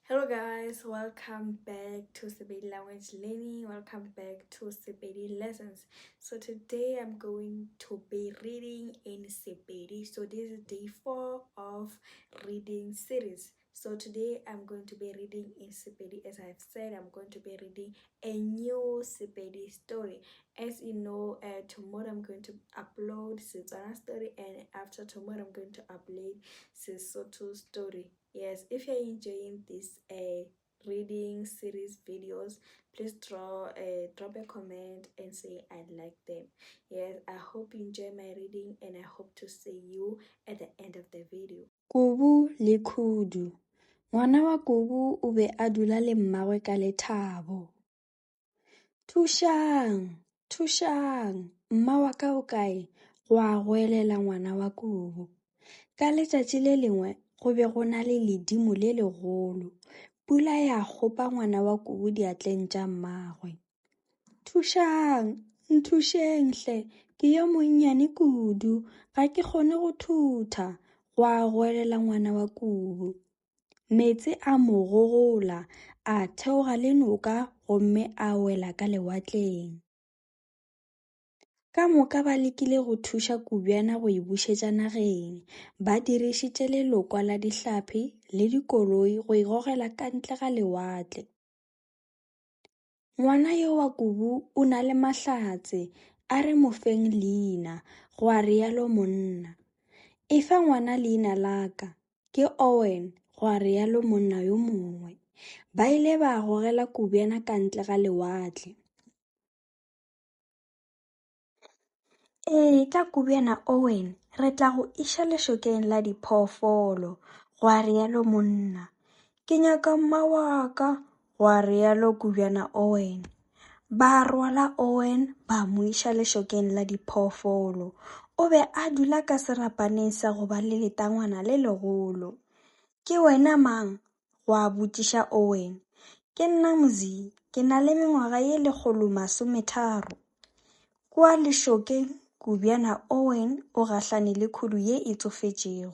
Hello guys, welcome back to Sepedi Language Learning. Welcome back to Sepedi Lessons. So today I'm going to be reading in Sepedi. So this is day 4 of reading series. So today I'm going to be reading in Sepedi. As I've said, I'm going to be reading a new Sepedi story. As you know, tomorrow I'm going to upload Setswana story, and after tomorrow I'm going to upload Sesotho story. Yes, if you're enjoying this reading series videos, please drop a comment and say I like them. Yes, I hope you enjoy my reading, and I hope to see you at the end of the video. Kubu le Khudu. Ngwana wa Kubu o be a dula le mmagwe ka lethabo. Thušang! Thušang! Mma wa ka o kae? Gwa goelela ngwana wa Kubu. Ka letšatši le lengwe go be go na le ledimo le legolo. Pula ya kgopa ngwana wa Kubu diatleng tša mmagwe. Thušang! Nthušeng hle! Ke yo monnyane kudu, ga ke kgone go thutha, gwa goelela ngwana wa Kubu. Meetse a mo gogola, a theoga le noka gomme a wela ka lewatleng. Ka moka ba lekile go thuša Kubjana go e bušetša nageng. Ba dirišitše lelokwa la dihlapi le dikoloi go e gogela ka ntle ga lewatle. Ngwana yo wa Kubu o na le mahlatse, a re mo feng leina, gwa realo monna. Efa ngwana leina la ka, ke Owen, gwa realo monna yo mongwe. Ba ile ba gogela Kubjana ka ntle ga lewatle. Etla Kubjana Owen, re tla go iša lešokeng la diphoofolo, gwa realo monna. Ke nyaka mma wa ka, gwa realo Kubjana Owen. Ba rwala Owen ba mo iša lešokeng la diphoofolo. O be a dula ka serapaneng sa go ba le letangwana le legolo. Ke wena mang? Gwa botšiša Owen. Ke nna Mzi, ke na le mengwaga ye 130. Kua lešokeng, Kubjana Owen o gahlane le khudu ye e tšofetšego.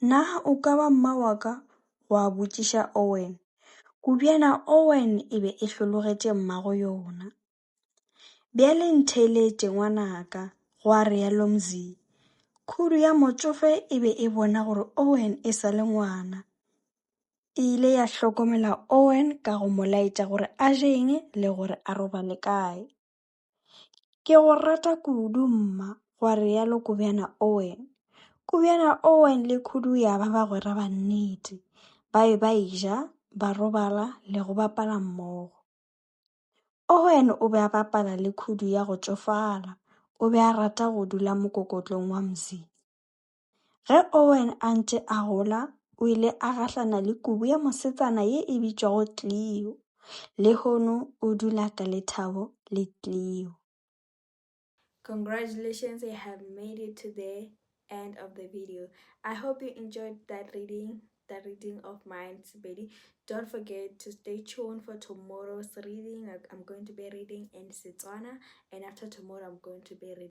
Na o ka ba mma wa ka? Gwa botšiša Owen. Kubjana Owen e be e hlologetše mmago yona. Bjale ntheeletše ngwanaka, gwa realo Mzi. Khudu ya motšofe e be e bona gore Owen e sa le ngwana. E ile ya hlokomela Owen ka go mo laetša gore a je eng le gore a robale kae. Ke go rata kudu mma, gwa realo Kubjana Owen. Kubjana Owen le Khudu ya ba bagwera ba nnete. Ba be ba eja, ba robala le go bapala mmogo. Owen o be a bapala le khudu ya go tšofala. O be a rata go dula mokokotlong wa Mzi. Ge Owen a ntše a gola, o ile a gahlana le kubu ya mosetsana ye e bitšwago Cleo. Lehono o dula ka lethabo le Cleo. Congratulations, you have made it to the end of the video. I hope you enjoyed that reading of mine, Sepedi. Don't forget to stay tuned for tomorrow's reading. I'm going to be reading in Setswana, and after tomorrow I'm going to be reading